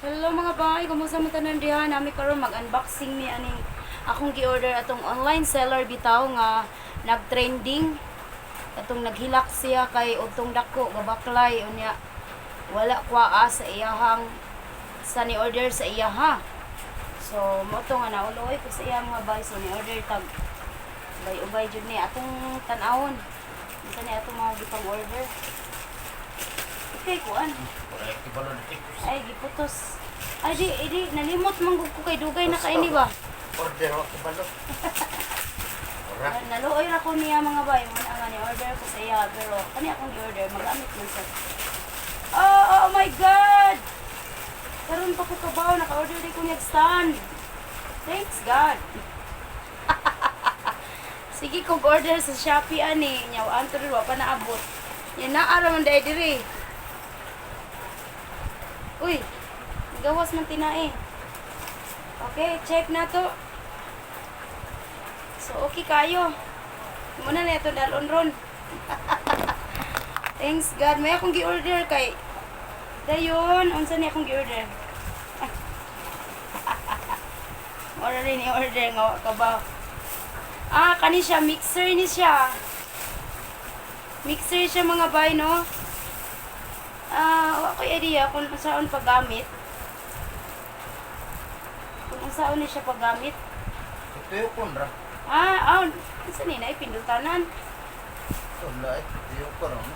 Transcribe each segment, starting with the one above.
Hello, mga bay, kumusta mo tanan diha? Nami karon mag-unboxing ni aning akong gi-order atong online seller bitaw nga nag-trending. Atong naghilak siya kay utong dako gabaklay, unya wala kwaa sa iyahang sa ni order sa iyaha. So mo to nga nauloy ko sa iya, mga bay, so ni order tag ubay-ubay jud ni atong tan-awon. Unsa ni atong mga gipang order? Okay, kuan. Ay, giputos. Ay, di, di, nalimot man gud ko kay dugay na kaini ba? Order wa kibalo. Ora. Naluoy ra ko niya, mga bay. Muna nga ni order ko sa iya, pero kani akong gi-order, magamit man sa. Oh, oh my God! Karon pa ko kabaw, naka-order di ko niya stand. Thanks God. Sige kog order sa Shopee ani, nya anto rin wa pa naabot. Nya naa ra man dai diri. Uy, gawas man tinae. Okay, check na to. So, okay kayo. Muna na ito dalon ron. Thanks God. May akong gi-order kay dayon, unsa ni akong gi-order? Ora rin i-order nga wa ka ba? Ah, kani siya, mixer ni siya. Mixer siya, mga bay, no? Ah, wa ko'y idea kung saan paggamit. Kung saan ni siya paggamit. Tuyo kon ra. Ah, ah, unsa ni na ipindutanan? Tula eh tuyo kon no.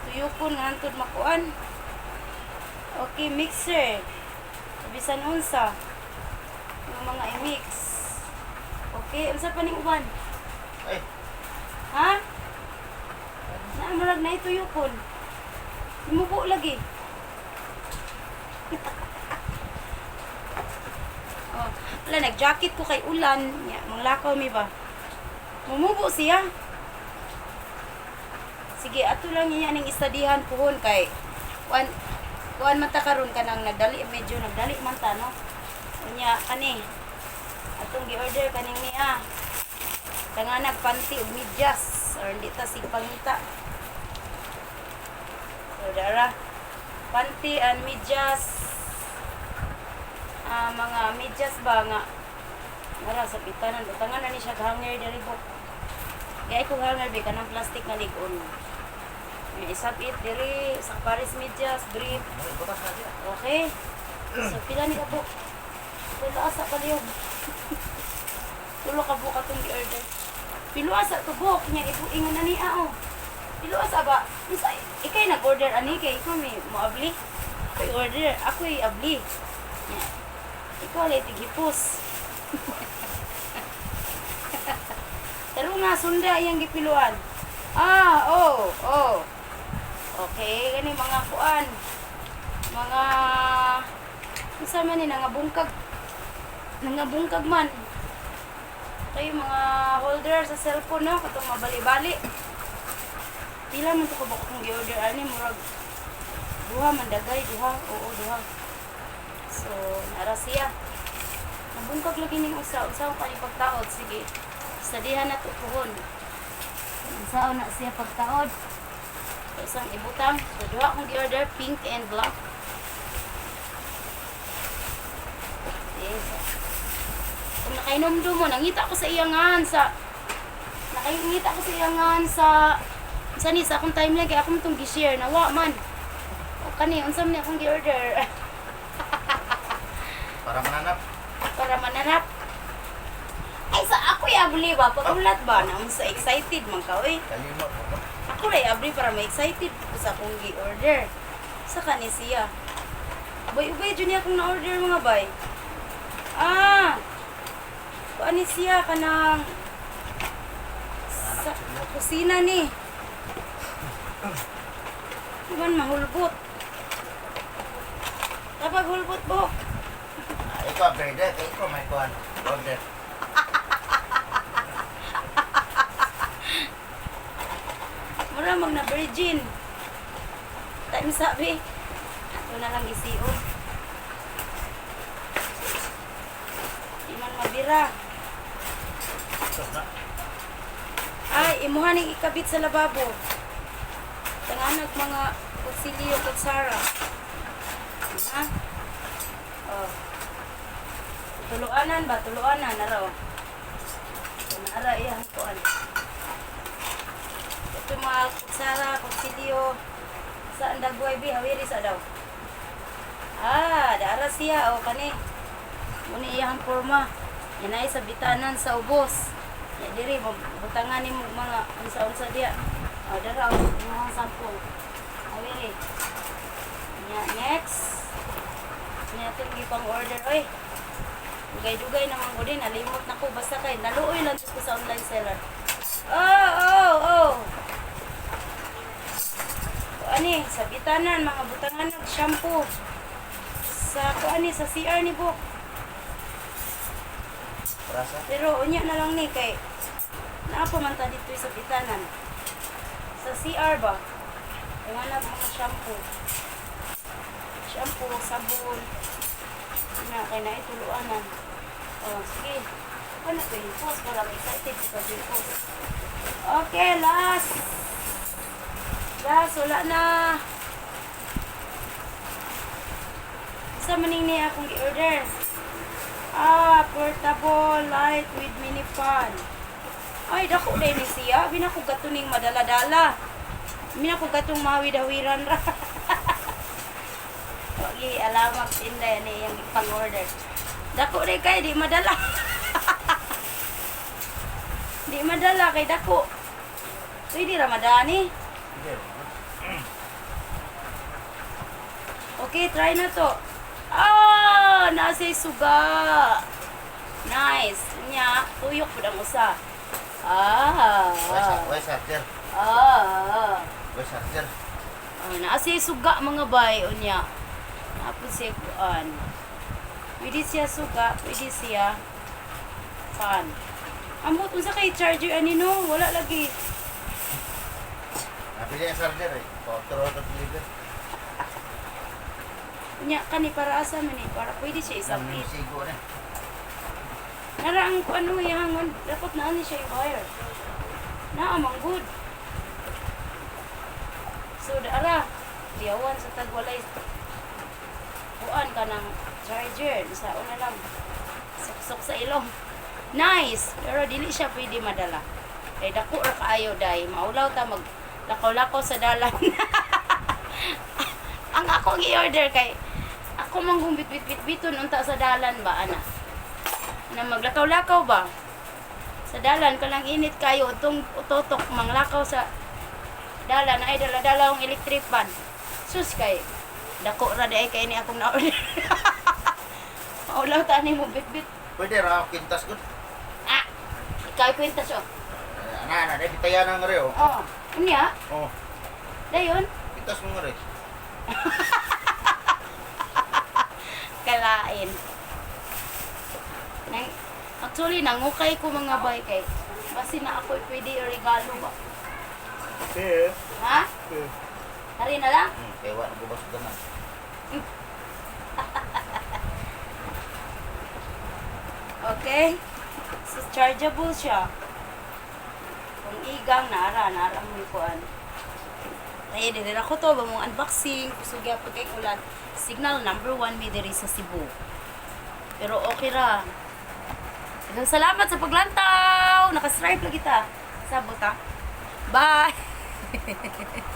Tuyokon nga antod makuan. Okay, mixer. Bisan unsa. Yung mga i-mix. Okay, unsa pa ning uban? Ay, Ha? Na murag na tuyokon. Imubo lagi. Oh, wala, nag-jacket ko kay ulan. Nya, manglakaw mi ba? Mumubo siya. Sige, ato lang niya ning istadihan puhon kay kuan kuan man ta karon kanang nagdali, medyo nagdali man ta, no. Unya kani atong gi-order kaning niya. Tanganag panty ug medyas or hindi ta sig pangita. So dara panty and medyas. Ah, mga medyas ba nga nara sa pitanan, butangan na ni siya hanger diri bo. Kaya ko hanger bi kanang plastic nga lig-on. May isapit diri sa Paris medyas, brief. May butas na siya. Okay. So pila ni ka po? Pila asa palihog. Tulo ka buok atong gi-order. Pilo asa to buok nya ibuingan na niya oh. Pilo asa ba? Unsa ikay nag-order ani kay ikaw may moabli? Ako'y order, ako'y abli. Nya. Ikaw lay tighipos. Pero nga sunda iyang gipiluan. Ah, oh. Okay, gani mga kuan. Mga unsa man ni nangabungkag. Nangabungkag man. Kayo mga holder sa cellphone, no, katong mabali-bali. Pila man to ka ba kung gi-order ani? Murag duha man dagay, duha. Oo, duha. So, nara siya. Nabungkag lagi ning usa, unsa ang kani pagtaod? Sige. Sadihan na to puhon. Unsaon na siya pagtaod? So, isang ibutang. So, duha akong gi-order, pink and black. Yes. Kung nakainomdum mo, nangita ko sa iyangan sa nakangita ko sa iyangan sa ni sa akong timeline kay akong tong gi-share na wa man. O kani unsa man ni akong gi-order? Para mananap. Para mananap. Ay, sa ako'y abli ba? Pag-ulat ba? Na unsa excited man ka, oy. Kalima po no. Ako ray abli para ma-excited ko sa akong gi-order. Sa kani siya. Ubay-ubay jud niya akong na-order, mga bay. Ah! Kuan ni siya kanang sa kusina ni. Di man mahulbot. Kapag hulbot buhok. Ah, ikaw brother, kay ikaw may kuan order. Mura mag na virgin. Time sabi. Ato na lang gisiod. Di man mabira. Ito na. Ay, imuha ning ikabit sa lababo. Tanganag mga kutsilyo, kutsara. Ha? Oh. Tuluanan ba? Tuluanan araw. Ara iyang kuan. Ito mga kutsara, kutsilyo. Sa andagway bi hawiri sa daw. Ah, daara siya o kani. Muni iyang porma. Yan ay sa bitanan sa ubos. Ya diri butangan nimo mga unsa-unsa diya. O dara o mga sample. Hawiri. Nya next. Nya itong gipang order oy. Dugay-dugay naman ko din, nalimot na ko basta kay naluoy lang jud ko sa online seller. Oh. Ani, sa bitanan, mga butangan ng shampoo. Sa kuani sa CR ni Bok. Prasa. Pero unya na lang ni kay naa pa man ta dito sa bitanan. Sa CR ba? Kung ano mga shampoo. Shampoo, sabon. Na kay na ituluanan. Oh, sige. Ano to yung post para excited ko sa post. Okay, last. Last, wala na. Sa maning niya akong i-order. Ah, portable light with mini fan. Ay, dako din ni siya. Bina ko gatuning madala-dala. Bina ko gatong mawid-awiran ra. Wagi alamak tinday ni iyang pang-order. Dako din kay di madala. Di madala kay dako. Pwede ra madani. Hindi. Okay, try na to. Ah, nasa suga. Nice. Nya, tuyok pud ang usa. Ah. Why charger? Ah. Why charger? Ah, naa siya suga mga bay unya. Napod siya kuan. Pwede siya suga, pwede siya fan. Amot unsa kay charger ani no? Wala lagi. Nabili ang charger eh. Otro otro deliver. Unya kani para asa man ni para pwede siya Isang isapit. sigo na. Nara ang kuan mo yahangon dapat naa ni siya i-wire. Naa man good. So dara diawan sa tagwalay kuan ka ng charger sa una lang suksok sa ilong. Nice, pero dili siya pwede madala. Kay dako ra kaayo dai, maulaw ta mag lakaw-lakaw sa dalan. Ang akong i-order kay ako man kung bit-bit-bit-biton unta sa dalan ba ana. Na maglakaw-lakaw ba? Sa dalan kanang init kayo utong utotok manglakaw sa dalan ay dala-dala ang electric fan. Sus kay dako ra di ay kay ni akong na-order. Maulaw ta ni mo bit-bit. Pwede ra kintas gud. Ah, ikaw kwenta siya. Ana ana, dai bitayan ang re oh. Oh, unya, Oh, dayon pintas mo nga re. kalain. Nang, actually, nangukay ko mga bay kay basi na ako pwede regalo ba. Eh. Ha? Hari na lang? Kay wa ko basod na. Okay? So, chargeable siya. Kung igang, naara, naara mo yung kuan. Ay, dili na ko to, ba mong unboxing, kusog gyapon kay ulan. Signal number 1 mi diri sa Cebu. Pero okay ra. Daghang salamat sa paglantaw. Naka-stripe lagi ta. Sabot ta. Bye.